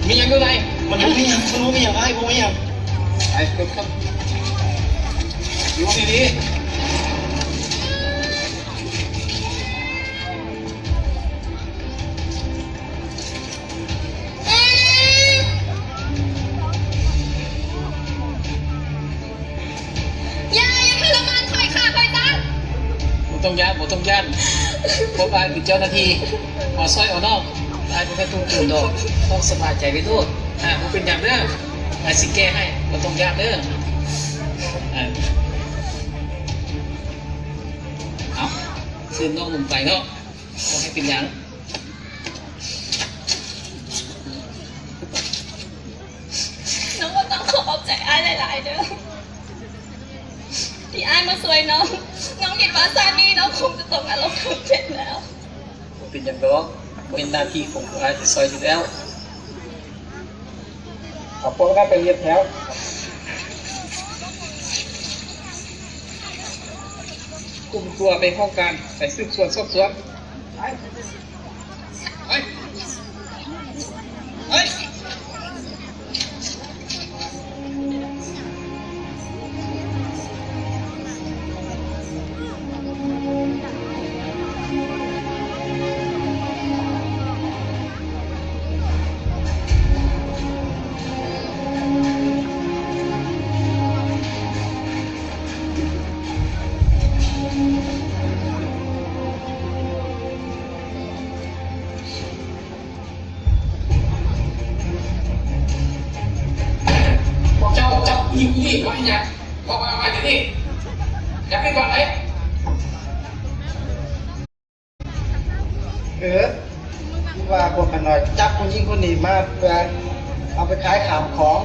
ມີຫຍັງຢູ່ໃນ? ມັນບໍ່ມີຫຍັງ, ມັນບໍ່ມີຫຍັງ, ອ້າຍ ບໍ່ມີຫຍັງ. ໄປ ລົງ ລົງດີໆ. ຢ່າ ຢ່າທໍລະມານຂ້ອຍ ຂ້າຂ້ອຍຊະ. ບໍ່ຕ້ອງຢ້ານ ບໍ່ຕ້ອງຢ້ານ. ພວກອ້າຍເປັນເຈົ້າໜ້າທີ່ ມາຊ່ອຍເອົານ້ອງ. ອ້າຍບໍ່ແມ່ນຕົວະໂກງດອກ. ນ້ອງສະບາຍໃຈໄວ້ໂລດ. ອ່າ ບໍ່ເປັນຫຍັງເດີ. ອ້າຍຊິແກ້ໃຫ້. ບໍ່ຕ້ອງຢ້ານເດີ. ອ່າ ເອົາ ເຊີນນ້ອງລົງໄປເນາະ. ບໍ່ໃຫ້ເປັນຫຍັງ. ນ້ອງກໍຕ້ອງຂໍຂອບໃຈອ້າຍຫຼາຍໆເດີ ທີ່ອ້າຍມາຊ່ວຍນ້ອງ. ນ້ອງຄິດວ່າຊາດນີ້ນ້ອງຄົງຈະຕົກນະລົກທັງເຈັດແລ້ວ. ບໍ່ເປັນຫຍັງດອກ, ເປັນໜ້າທີ່ຂອງພວກອ້າຍທີ່ຊ່ອຍຢູ່ແລ້ວ. ເອົາພວກນັ້ນໄປຮຽນແຖວ, ຄຸມຕົວໄປຫ້ອງການ, ໄປສືບສວນສອບສວນ. ໄປ ໄປ ໄປ. ພວກເຈົ້າຈັບຜູ້ຍິງຜູ້ນີ້ໄວ້ຫຍັງ? ບອກວ່າໄວ້ດຽວນີ້. ຈັບໄປກ່ອນເລີຍ. ເອີ ຄືວ່າພວກຂ້ານ້ອຍຈັບຜູ້ຍິງຄົນນີ້ມາເພື່ອເອົາໄປຂາຍຂ້າມຂອງ,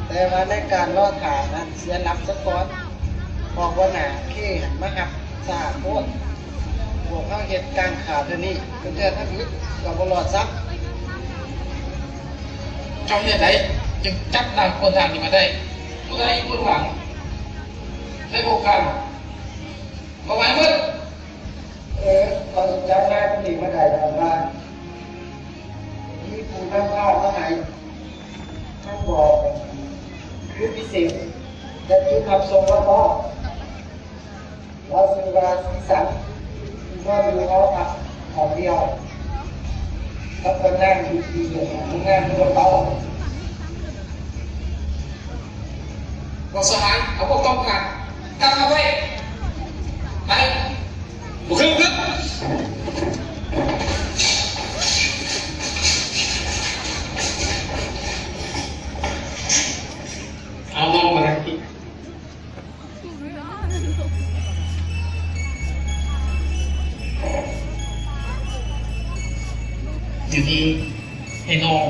ແຕ່ວ່າໃນການລໍຖ້ານັ້ນເສຍຫຼັກສາກ່ອນ, ເພາະຫົວໜ້າເຄຫັ້ນມາຮັບຊ້າໂພດ. ພວກເຮົາເຮັດການຂ້າເທື່ອນີ້ເປັນເທື່ອທຳອິດກໍບໍ່ລອດຊ້ຳ. ເຈົ້າເຮັດໃດຈຶ່ງຈັບນາງຄົນທາງນີ້ມາໄດ້? ຜູ້ໃດຢູ່ເບື້ອງຫຼັງໃນໂຄງການ? ເວົ້າໃຫ້ໝົດ. ເອີ ເຂົາຈັບນາຍຜູ້ນີ້ມາໄດ້ຍ້ອນວ່າມີຜູ້ນຳພາມາໃຫ້ ທັງບອກຈຸດພິເສດ ແລະ ຈຸດຮັບສົ່ງລາວພ້ອມ. ລາວຊື່ວ່າສີສັນ ນອນຢູ່ຫໍພັກຫ້ອງດຽວກັບນາງຢູ່ທີ່ໂຮງງານໂຮງກະເປົາ. ພວກສະຫາຍ ເອົາພວກຕ້ອງຫາກັບມາໄວ້. ໄປ ບໍ່ຄື ບໍ່ຄື. ເອົາມາ ມາ ດຽວນີ້ໃຫ້ນ້ອງ